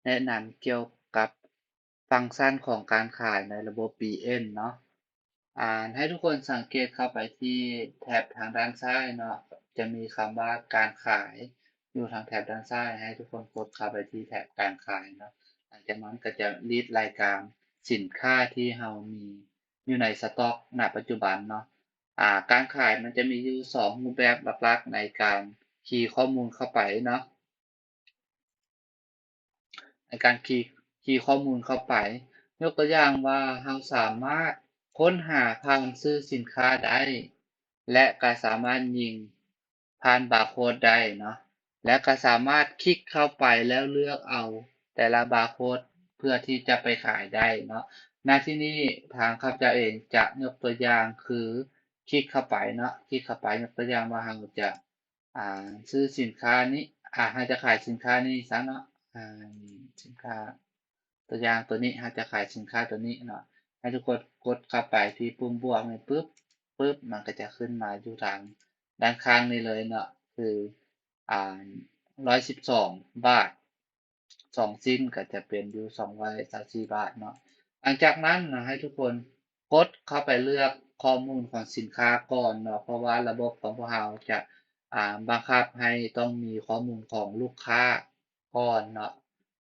ແນະນຳກ່ຽວກັບຟັງຊັນຂອງການຂາຍໃນລະບົບ BN ເນາະ. ອາ ໃຫ້ທຸກຄົນສັງເກດເຂົ້າໄປທີ່ແທັບທາງດ້ານຊ້າຍເນາະ, ຈະມີຄຳວ່າການຂາຍຢູ່ທາງແທັບດ້ານຊ້າຍ, ໃຫ້ທຸກຄົນກົດເຂົ້າໄປທີ່ແທັບການຂາຍເນາະ. ຫຼັງຈາກນັ້ນກໍຈະລີດລາຍການສິນຄ້າທີ່ເຮົາມີຢູ່ໃນສະຕັອກນະປັດຈຸບັນເນາະ. ອາ ການຂາຍມັນຈະມີຢູ່ສອງຮູບແບບຫຼັກໆໃນການຄີຂໍ້ມູນເຂົ້າໄປເນາະ. ໃນການຄີ ຄີຂໍ້ມູນເຂົ້າໄປ. ຍົກຕົວຢ່າງວ່າ ເຮົາສາມາດຄົ້ນຫາຜ່ານຊື່ສິນຄ້າໄດ້ ແລະ ກໍສາມາດຍິງຜ່ານບາໂຄດໄດ້ເນາະ ແລະ ກໍສາມາດຄລິກເຂົ້າໄປແລ້ວເລືອກເອົາແຕ່ລະບາໂຄດເພື່ອທີ່ຈະໄປຂາຍໄດ້ເນາະ. ນະທີ່ນີ້ທາງຂ້າພະເຈົ້າເອງຈະຍົກຕົວຢ່າງຄືຄລິກເຂົ້າໄປເນາະ, ຄລິກເຂົ້າໄປ ຍົກຕົວຢ່າງວ່າເຮົາຈະ ອ່າ ຊື້ສິນຄ້ານີ້ ອ່າ ເຮົາຈະຂາຍສິນຄ້ານີ້ຊະເນາະ ອ່າ ສິນຄ້າ ຕົວຢ່າງຕົວນີ້ ເຮົາຈະຂາຍສິນຄ້າຕົວນີ້ເນາະ. ໃຫ້ທຸກຄົນກົດເຂົ້າໄປທີ່ປຸ່ມບວກນີ້ປຶບ ປຶບ ມັນກໍຈະຂຶ້ນມາຢູ່ທາງດ້ານຂ້າງນີ້ເລີຍເນາະ ຄື ອ່າ ຮ້ອຍສິບສອງບາດ ສອງຊິ້ນກໍຈະເປັນຢູ່ສອງຮ້ອຍຊາວສີ່ບາດເນາະ. ຫຼັງຈາກນັ້ນນະ ໃຫ້ທຸກຄົນກົດເຂົ້າໄປເລືອກຂໍ້ມູນຂອງສິນຄ້າກ່ອນເນາະ, ເພາະວ່າລະບົບຂອງພວກເຮົາຈະ ອ່າ ບັງຄັບໃຫ້ຕ້ອງມີຂໍ້ມູນຂອງລູກຄ້າກ່ອນເນາະ.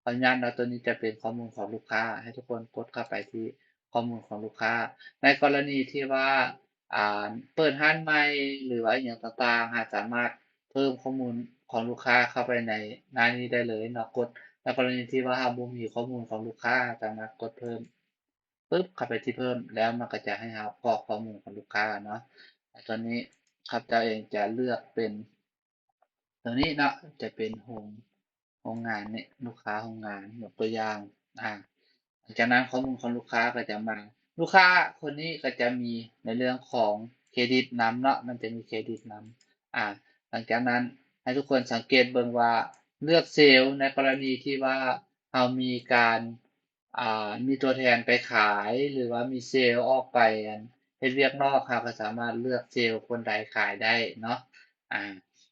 ເພາະສະນັ້ນເນາະ ຕົວນີ້ຈະເປັນຂໍ້ມູນຂອງລູກຄ້າ, ໃຫ້ທຸກຄົນກົດເຂົ້າໄປທີ່ຂໍ້ມູນຂອງລູກຄ້າ. ໃນກໍລະນີທີ່ວ່າ ອ່າ ເປີດຮ້ານໃໝ່ ຫຼືວ່າອີ່ຫຍັງຕ່າງໆ ເຮົາສາມາດເພີ່ມຂໍ້ມູນຂອງລູກຄ້າເຂົ້າໄປໃນໜ້ານີ້ໄດ້ເລີຍເນາະ. ກົດ ໃນກໍລະນີທີ່ວ່າເຮົາບໍ່ມີຂໍ້ມູນຂອງລູກຄ້າ ເຮົາສາມາດກົດເພີ່ມ ປຶບ ເຂົ້າໄປທີ່ເພີ່ມ ແລ້ວມັນກໍຈະໃຫ້ເຮົາກອກຂໍ້ມູນຂອງລູກຄ້າເນາະ. ແລະ ຕອນນີ້ຂ້າພະເຈົ້າເອງຈະເລືອກເປັນຕົວນີ້ເນາະ ຈະເປັນໂຮງ ໂຮງງານນີ້ ລູກຄ້າໂຮງງານ ຍົກຕົວຢ່າງ ອາ ຫຼັງຈາກນັ້ນຂໍ້ມູນຂອງລູກຄ້າກໍຈະມາ, ລູກຄ້າຄົນນີ້ກໍຈະມີໃນເລື່ອງຂອງເຄຣດິດນຳເນາະ, ມັນຈະມີເຄຣດິດນຳ. ອາ ຫຼັງຈາກນັ້ນໃຫ້ທຸກຄົນສັງເກດເບິ່ງວ່າ ເລືອກເຊລໃນກໍລະນີທີ່ວ່າເຮົາມີການ ອ່າ ມີຕົວແທນໄປຂາຍ ຫຼືວ່າມີເຊລອອກໄປ ອັນ ເຮັດວຽກນອກ, ເຮົາກໍສາມາດເລືອກເຊລຄົນໃດຂາຍໄດ້ເນາະ. ອາ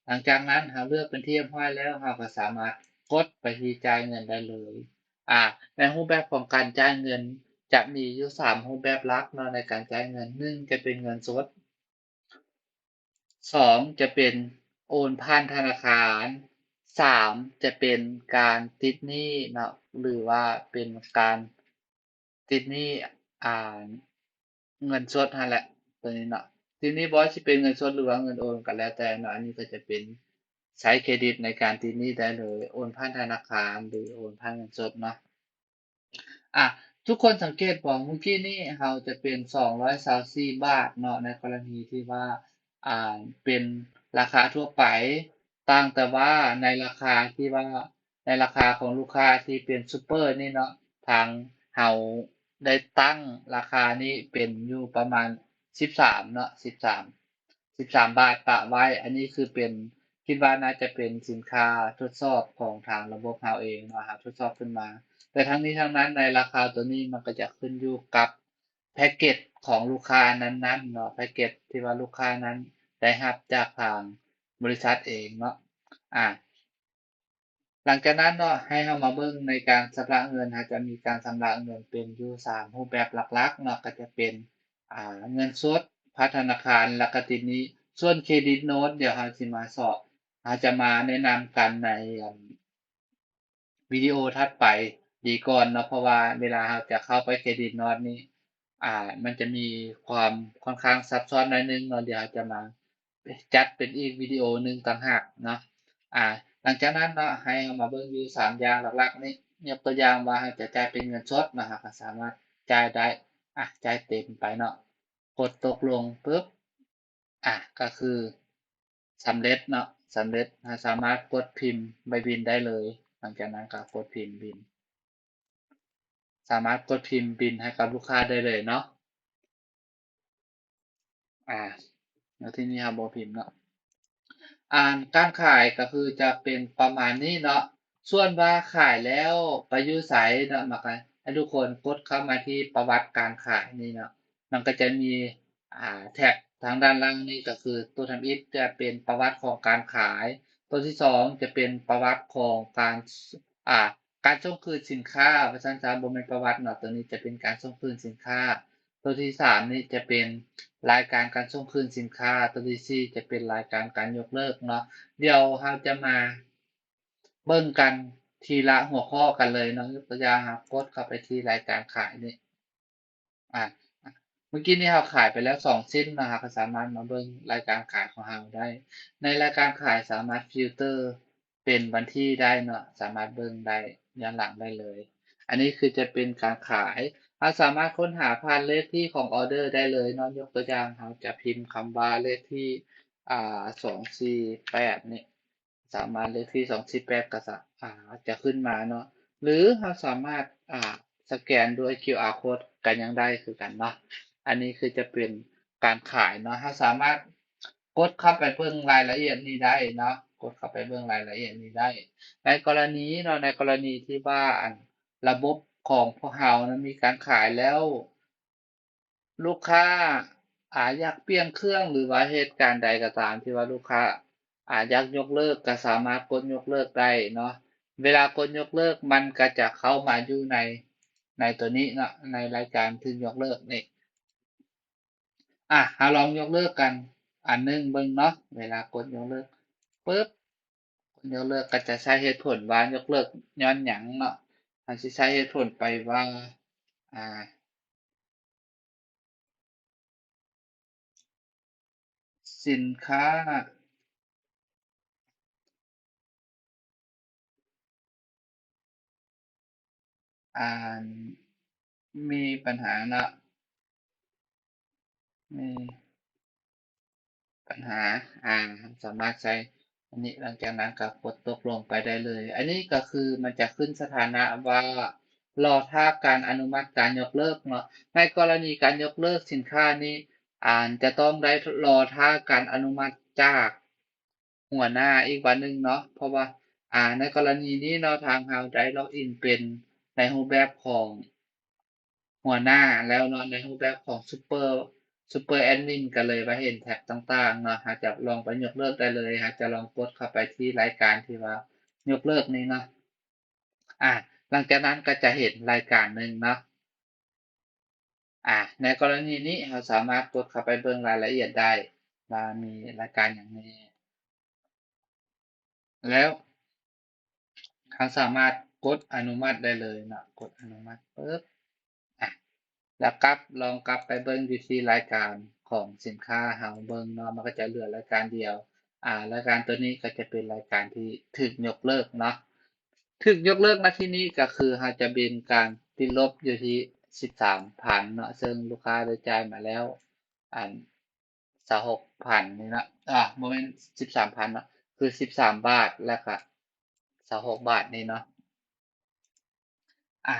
ຫຼັງຈາກນັ້ນເຮົາເລືອກເປັນທີ່ຮຽບຮ້ອຍແລ້ວ ເຮົາກໍສາມາດກົດໄປທີ່ຈ່າຍເງິນໄດ້ເລີຍ. ອາ ໃນຮູບແບບຂອງການຈ່າຍເງິນຈະມີຢູ່ສາມຮູບແບບຫຼັກເນາະ ໃນການຈ່າຍເງິນ, ໜຶ່ງ ຈະເປັນເງິນສົດ, ສອງ ຈະເປັນໂອນຜ່ານທະນາຄານ, ສາມ ຈະເປັນການຕິດໜີ້ເນາະ ຫຼືວ່າເປັນການຕິດໜີ້ ອ່າ ເງິນສົດຫັ້ນແຫຼະ ຕົວນີ້ເນາະ. ທີນີ້ບໍ່ວ່າຊິເປັນເງິນສົດ ຫຼືວ່າເງິນໂອນກໍແລ້ວແຕ່ເນາະ, ອັນນີ້ກໍຈະເປັນໃຊ້ເຄຣດິດໃນການຕິດໜີ້ໄດ້ເລີຍ, ໂອນຜ່ານທະນາຄານ ຫຼືໂອນຜ່ານເງິນສົດເນາະ. ອາ ທຸກຄົນສັງເກດບໍ່? ມື້ກີ້ນີ້ເຮົາຈະເປັນສອງຮ້ອຍຊາວສີ່ບາດເນາະ ໃນກໍລະນີທີ່ວ່າ ອ່າ ເປັນລາຄາທົ່ວໄປ, ຕ່າງແຕ່ວ່າໃນລາຄາທີ່ວ່າ ໃນລາຄາຂອງລູກຄ້າທີ່ເປັນຊຸບເປີນີ້ເນາະ ທາງເຮົາໄດ້ຕັ້ງລາຄານີ້ເປັນຢູ່ປະມານສິບສາມເນາະ ສິບສາມ ສິບສາມບາດປະໄວ້. ອັນນີ້ຄືເປັນ ຄິດວ່າໜ້າຈະເປັນສິນຄ້າທົດສອບຂອງທາງລະບົບເຮົາເອງເນາະ, ເຮົາທົດສອບຂຶ້ນມາ. ແຕ່ທັງນີ້ທັງນັ້ນ ໃນລາຄາຕົວນີ້ມັນກໍຈະຂຶ້ນຢູ່ກັບແພັກເກັດຂອງລູກຄ້ານັ້ນໆເນາະ, ແພັກເກັດທີ່ວ່າລູກຄ້ານັ້ນໄດ້ຮັບຈາກທາງບໍລິສັດເອງເນາະ. ອາ ຫຼັງຈາກນັ້ນເນາະ ໃຫ້ເຮົາມາເບິ່ງໃນການຊຳລະເງິນ, ເຮົາຈະມີການຊຳລະເງິນເປັນຢູ່ສາມຮູບແບບຫຼັກໆເນາະ, ກໍຈະເປັນ ອ່າ ເງິນສົດ ຜ່ານທະນາຄານ ແລ້ວກໍຕິດໜີ້. ສ່ວນເຄຣດິດໂນດ ດຽວເຮົາຊິມາສອນ ເຮົາຈະມາແນະນຳກັນໃນ ອັນ ວິດີໂອຖັດໄປດີກ່ອນເນາະ, ເພາະວ່າເວລາເຮົາຈະເຂົ້າໄປເຄຣດິດໂນດນີ້ ອ່າ ມັນຈະມີຄວາມຂ້ອນຂ້າງຊັບຊ້ອນໜ້ອຍໜຶ່ງເນາະ, ດຽວເຮົາຈະມາ ຈັດເປັນອີກວິດີໂອໜຶ່ງຕ່າງຫາກເນາະ. ອາ ຫຼັງຈາກນັ້ນເນາະ ໃຫ້ເຮົາມາເບິ່ງຢູ່ສາມຢ່າງຫຼັກໆນີ້, ຍົກຕົວຢ່າງວ່າເຮົາຈະຈ່າຍເປັນເງິນສົດເນາະ, ເຮົາກໍສາມາດຈ່າຍໄດ້. ອາ ຈ່າຍເຕັມໄປເນາະ, ກົດຕົກລົງປຶບ ອາ ກໍຄືສຳເລັດເນາະ, ສຳເລັດ. ເຮົາສາມາດກົດພິມໃບບິນໄດ້ເລີຍ, ຫຼັງຈາກນັ້ນກໍກົດພິມບິນ. ສາມາດກົດພິມບິນໃຫ້ກັບລູກຄ້າໄດ້ເລີຍເນາະ. ອາ ແລ້ວທີນີ້ເຮົາບໍ່ພິມເນາະ. ອາ ການຂາຍກໍຄືຈະເປັນປະມານນີ້ເນາະ. ສ່ວນວ່າຂາຍແລ້ວໄປຢູ່ໃສເນາະ, ມັນກໍໃຫ້ທຸກຄົນກົດເຂົ້າມາທີ່ປະຫວັດການຂາຍນີ້ເນາະ. ມັນກໍຈະມີ ອາ ແທັບທາງດ້ານລ່າງນີ້ ກໍຄືຕົວທຳອິດຈະເປັນປະຫວັດຂອງການຂາຍ, ຕົວທີສອງຈະເປັນປະຫວັດຂອງການ ອາ ການສົ່ງຄືນສິນຄ້າ ວ່າຊັ້ນຊະ ບໍ່ແມ່ນປະຫວັດເນາະ. ໂຕນີ້ຈະເປັນການສົ່ງຄືນສິນຄ້າ. ໂຕທີສາມນີ້ຈະເປັນລາຍການການສົ່ງຄືນສິນຄ້າ. ໂຕທີສີ່ຈະເປັນລາຍການການຍົກເລີກເນາະ. ດຽວເຮົາຈະມາເບິ່ງກັນທີລະຫົວຂໍ້ກັນເລີຍເນາະ. ຍົກຕົວຢ່າງ ເຮົາກົດເຂົ້າໄປທີ່ລາຍການຂາຍນີ້. ອາ ເມື່ອກີ້ນີ້ເຮົາຂາຍໄປແລ້ວສອງຊິ້ນເນາະ, ເຮົາກໍສາມາດມາເບິ່ງລາຍການຂາຍຂອງເຮົາໄດ້. ໃນລາຍການຂາຍສາມາດຟິວເຕີເປັນວັນທີໄດ້ເນາະ, ສາມາດເບິ່ງໄດ້ຍ້ອນຫຼັງໄດ້ເລີຍ. ອັນນີ້ຄືຈະເປັນການຂາຍ, ເຮົາສາມາດຄົ້ນຫາຜ່ານເລກທີ່ຂອງອໍເດີໄດ້ເລີຍເນາະ. ຍົກຕົວຢ່າງ ເຮົາຈະພິມຄຳວ່າເລກທີ່ ອາ ສອງສີ່ແປດນີ້ ສາມາດເລກທີ່ສອງສີ່ແປດກໍສາ ອາ ຈະຂຶ້ນມາເນາະ ຫຼືເຮົາສາມາດ ອາ ສະແກນດ້ວຍຄິວອາໂຄດກໍຍັງໄດ້ຄືກັນເນາະ. ອັນນີ້ຄືຈະເປັນການຂາຍເນາະ, ເຮົາສາມາດກົດເຂົ້າໄປເບິ່ງລາຍລະອຽດນີ້ໄດ້ເນາະ, ກົດເຂົ້າໄປເບິ່ງລາຍລະອຽດນີ້ໄດ້. ໃນກໍລະນີເນາະ, ໃນກໍລະນີທີ່ວ່າ ອັນ ລະບົບຂອງພວກເຮົານະມີການຂາຍແລ້ວ ລູກຄ້າ ອາ ຢາກປ່ຽນເຄື່ອງ ຫຼືວ່າເຫດການໃດກໍຕາມທີ່ວ່າລູກຄ້າ ອາ ຢາກຍົກເລີກ ກໍສາມາດກົດຍົກເລີກໄດ້ເນາະ. ເວລາກົດຍົກເລີກ ມັນກໍຈະເຂົ້າມາຢູ່ໃນ ໃນຕົວນີ້ເນາະ, ໃນລາຍການຖືກຍົກເລີກນີ້. ອາ ເຮົາລອງຍົກເລີກກັນອັນໜຶ່ງເບິ່ງເນາະ. ເວລາກົດຍົກເລີກປຶບ ຄົນຍົກເລີກກໍຈະໃຊ້ເຫດຜົນວ່າຍົກເລີກຍ້ອນຫຍັງເນາະ. ເຮົາຊິໃຊ້ເຫດຜົນໄປວ່າ ອາ ສິນຄ້າ ອັນ ມີບັນຫາເນາະ, ມີບັນຫາ ອາ ເຮົາສາມາດໃຊ້ອັນນີ້, ຫຼັງຈາກນັ້ນກໍກົດຕົກລົງໄປໄດ້ເລີຍ. ອັນນີ້ກໍຄືມັນຈະຂຶ້ນສະຖານະວ່າ ລໍຖ້າການອະນຸມັດການຍົກເລີກເນາະ. ໃນກໍລະນີການຍົກເລີກສິນຄ້ານີ້ ອາ ຈະຕ້ອງໄດ້ລໍຖ້າການອະນຸມັດຈາກ ຫົວໜ້າອີກວ່າໜຶ່ງເນາະ, ເພາະວ່າ ອາ ໃນກໍລະນີນີ້ເນາະ ທາງເຮົາໄດ້ລັອກອິນເປັນໃນຮູບແບບຂອງຫົວໜ້າແລ້ວເນາະ, ໃນຮູບແບບຂອງຊຸບເປີ ຊຸບເປີແອດມິນ ກໍເລີຍວ່າເຫັນແທັບຕ່າງໆເນາະ. ເຮົາຈະລອງໄປຍົກເລີກໄດ້ເລີຍ, ເຮົາຈະລອງກົດເຂົ້າໄປທີ່ລາຍການທີ່ວ່າຍົກເລີກນີ້ເນາະ. ອາ ຫຼັງຈາກນັ້ນກໍຈະເຫັນລາຍການໜຶ່ງເນາະ. ອາ ໃນກໍລະນີນີ້ ເຮົາສາມາດກົດເຂົ້າໄປເບິ່ງລາຍລະອຽດໄດ້ວ່າມີລາຍການຫຍັງແດ່ ແລ້ວເຮົາສາມາດກົດອະນຸມັດໄດ້ເລີຍເນາະ, ກົດອະນຸມັດປຶບ ອາ ແລ້ວກັບ ລອງກັບໄປເບິ່ງຢູ່ທີ່ລາຍການຂອງສິນຄ້າເຮົາເບິ່ງເນາະ, ມັນກໍຈະເຫຼືອລາຍການດຽວ. ອາ ລາຍການຕົວນີ້ກໍຈະເປັນລາຍການທີ່ຖືກຍົກເລີກເນາະ. ຖືກຍົກເລີກໃນທີ່ນີ້ກໍຄືເຮົາຈະເປັນການຕິດລົບຢູ່ທີ່ສິບສາມພັນເນາະ, ເຊິ່ງລູກຄ້າໄດ້ຈ່າຍມາແລ້ວ ອັນ ຊາວຫົກພັນນີ້ເນາະ, ອາ ບໍ່ແມ່ນສິບສາມພັນເນາະ, ຄືສິບສາມບາດ ແລ້ວກະຊາວຫົກບາດນີ້ເນາະ. ອາ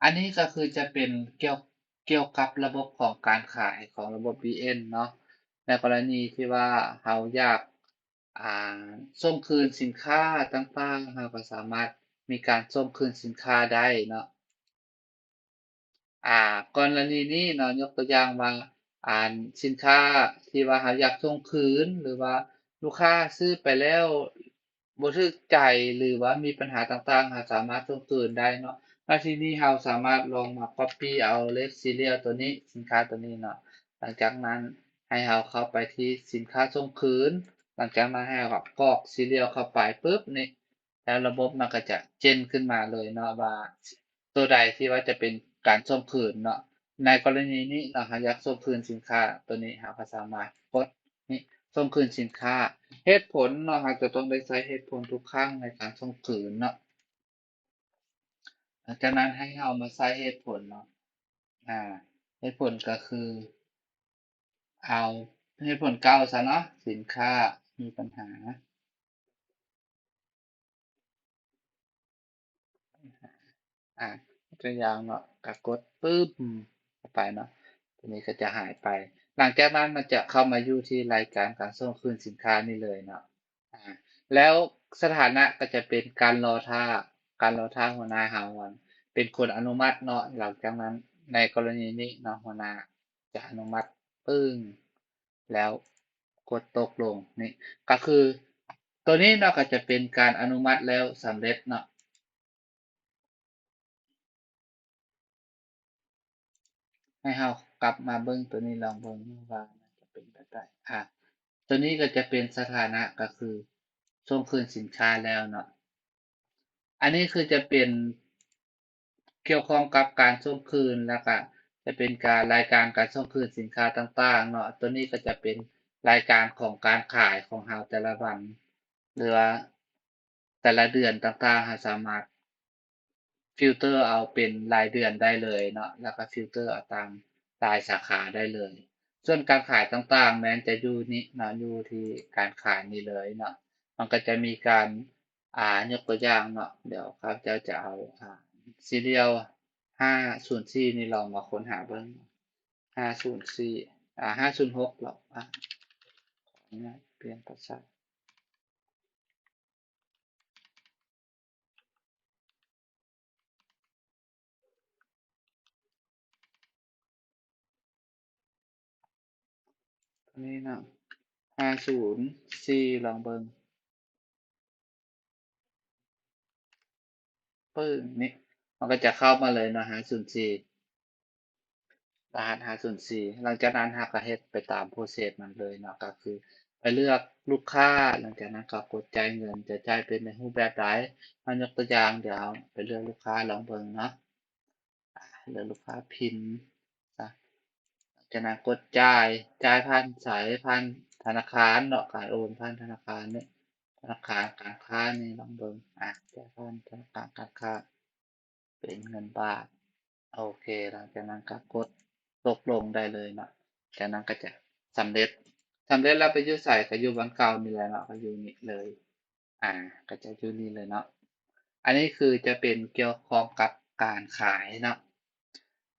ອັນນີ້ກໍຄືຈະເປັນກ່ຽວ ກ່ຽວກັບລະບົບຂອງການຂາຍຂອງລະບົບ ບີເອັນ ເນາະ. ໃນກໍລະນີທີ່ວ່າເຮົາຢາກ ອາ ສົ່ງຄືນສິນຄ້າຕ່າງໆ ເຮົາກໍສາມາດມີການສົ່ງຄືນສິນຄ້າໄດ້ເນາະ. ອາ ກໍລະນີນີ້ເນາະ, ຍົກຕົວຢ່າງວ່າ ອັນ ສິນຄ້າທີ່ວ່າເຮົາຢາກສົ່ງຄືນ ຫຼືວ່າລູກຄ້າຊື້ໄປແລ້ວບໍ່ຖືກໃຈ ຫຼືວ່າມີບັນຫາຕ່າງໆ ເຮົາສາມາດສົ່ງຄືນໄດ້ເນາະ. ໃນທີ່ນີ້ເຮົາສາມາດລອງມາກັອບປີ້ເອົາເລກຊີຣຽວຕົວນີ້ ສິນຄ້າຕົວນີ້ເນາະ, ຫຼັງຈາກນັ້ນໃຫ້ເຮົາເຂົ້າໄປທີ່ສິນຄ້າສົ່ງຄືນ, ຫຼັງຈາກນັ້ນໃຫ້ເຮົາກອກຊີຣຽວເຂົ້າໄປປຶບນີ້ ແລ້ວລະບົບມັນກໍຈະເຈນຂຶ້ນມາເລີຍເນາະ ວ່າໂຕໃດທີ່ວ່າຈະເປັນການສົ່ງຄືນເນາະ. ໃນກໍລະນີນີ້ເນາະ ເຮົາຢາກສົ່ງຄືນສິນຄ້າໂຕນີ້ ເຮົາກໍສາມາດກົດນີ້ ສົ່ງຄືນສິນຄ້າ. ເຫດຜົນເນາະ ເຮົາຈະຕ້ອງໄດ້ໃຊ້ເຫດຜົນທຸກຄັ້ງໃນການສົ່ງຄືນເນາະ. ຫຼັງຈາກນັ້ນໃຫ້ເຮົາມາໃສ່ເຫດຜົນເນາະ ອາ ເຫດຜົນກໍຄື ເອົາເຫດຜົນເກົ່າຊະເນາະ ສິນຄ້າມີບັນຫາ ອາ ຕົວຢ່າງເນາະ ກະກົດປຶ້ມເຂົ້າໄປເນາະ ຕົວນີ້ກໍຈະຫາຍໄປ. ຫຼັງຈາກນັ້ນມັນຈະເຂົ້າມາຢູ່ທີ່ລາຍການການສົ່ງຄືນສິນຄ້ານີ້ເລີຍເນາະ. ອາ ແລ້ວສະຖານະກໍຈະເປັນການລໍຖ້າ ການລໍຖ້າຫົວໜ້າເຮົາ ອັນ ເປັນຄົນອະນຸມັດເນາະ. ຫຼັງຈາກນັ້ນໃນກໍລະນີນີ້ເນາະ ຫົວໜ້າຈະອະນຸມັດ ປຶ້ງ ແລ້ວກົດຕົກລົງ. ນີ້ກໍຄືຕົວນີ້ເນາະ ກໍຈະເປັນການອະນຸມັດແລ້ວສຳເລັດເນາະ. ໃຫ້ເຮົາກັບມາເບິ່ງໂຕນີ້ລອງເບິ່ງວ່າມັນຈະເປັນແບບໃດ. ອາ ໂຕນີ້ກໍຈະເປັນສະຖານະ ກໍຄືສົ່ງຄືນສິນຄ້າແລ້ວເນາະ. ອັນນີ້ຄືຈະເປັນກ່ຽວຂ້ອງກັບການສົ່ງຄືນ ແລ້ວກະຈະເປັນການ ລາຍການການສົ່ງຄືນສິນຄ້າຕ່າງໆເນາະ. ໂຕນີ້ກໍຈະເປັນລາຍການຂອງການຂາຍຂອງເຮົາແຕ່ລະວັນ ຫຼືວ່າແຕ່ລະເດືອນຕ່າງໆ ເຮົາສາມາດຟິວເຕີເອົາເປັນລາຍເດືອນໄດ້ເລີຍເນາະ ແລ້ວກໍຟິວເຕີເອົາຕາມລາຍສາຂາໄດ້ເລີຍ. ສ່ວນການຂາຍຕ່າງໆ ແມ່ນຈະຢູ່ນີ້ເນາະ ຢູ່ທີ່ການຂາຍນີ້ເລີຍເນາະ. ມັນກໍຈະມີການ ອາ ຍົກຕົວຢ່າງເນາະ ດຽວຂ້າພະເຈົ້າຈະເອົາ ອາ serial ຫ້າສູນສີ່ນີ້ລອງມາຄົ້ນຫາເບິ່ງ ຫ້າສູນສີ່ ອາ ຫ້າສູນຫົກເນາະ. ອາ ຂໍອະນຸຍາດປ່ຽນພາສາ ນີ້ເນາະ ຫ້າສູນສີ່ ລອງເບິ່ງ ປຶ້ງ ນີ້ ມັນກໍຈະເຂົ້າມາເລີຍເນາະ ຫ້າສູນສີ່ ລະຫັດຫ້າສູນສີ່. ຫຼັງຈາກນັ້ນເຮົາກໍເຮັດໄປຕາມໂປຣເຊສມັນເລີຍເນາະ ກໍຄືໄປເລືອກລູກຄ້າ ຫຼັງຈາກນັ້ນກໍກົດຈ່າຍເງິນ ຈະຈ່າຍເປັນໃນຮູບແບບໃດ. ເຮົາຍົກຕົວຢ່າງ ດຽວເຮົາໄປເລືອກລູກຄ້າລອງເບິ່ງເນາະ ອາ ເລືອກລູກຄ້າພິມຊະ ຈາກນັ້ນກົດຈ່າຍ ຈ່າຍຜ່ານໃສ ຜ່ານທະນາຄານເນາະ ການໂອນຜ່ານທະນາຄານນີ້ ທະນາຄານການຄ້ານີ້ລອງເບິ່ງ ອາ ຈ່າຍຜ່ານທະນາຄານການຄ້າ ເປັນເງິນບາດ. ໂອເຄ ຫຼັງຈາກນັ້ນກໍກົດຕົກລົງໄດ້ເລີຍເນາະ ຈາກນັ້ນກໍຈະສຳເລັດ ສຳເລັດແລ້ວໄປຢູ່ໃສ ກໍຢູ່ບ່ອນເກົ່ານີ້ແຫຼະເນາະ ກໍຢູ່ນີ້ເລີຍ ອາ ກໍຈະຢູ່ນີ້ເລີຍເນາະ. ອັນນີ້ຄືຈະເປັນກ່ຽວຂ້ອງກັບການຂາຍເນາະ.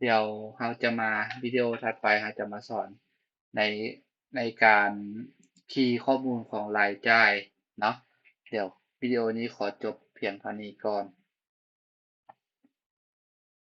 ດຽວເຮົາຈະມາ ວິດີໂອຖັດໄປ ເຮົາຈະມາສອນໃນ ໃນການຄີຂໍ້ມູນຂອງລາຍຈ່າຍເນາະ. ດຽວວິດີໂອນີ້ຂໍຈົບພຽງເທົ່ານີ້ກ່ອນ.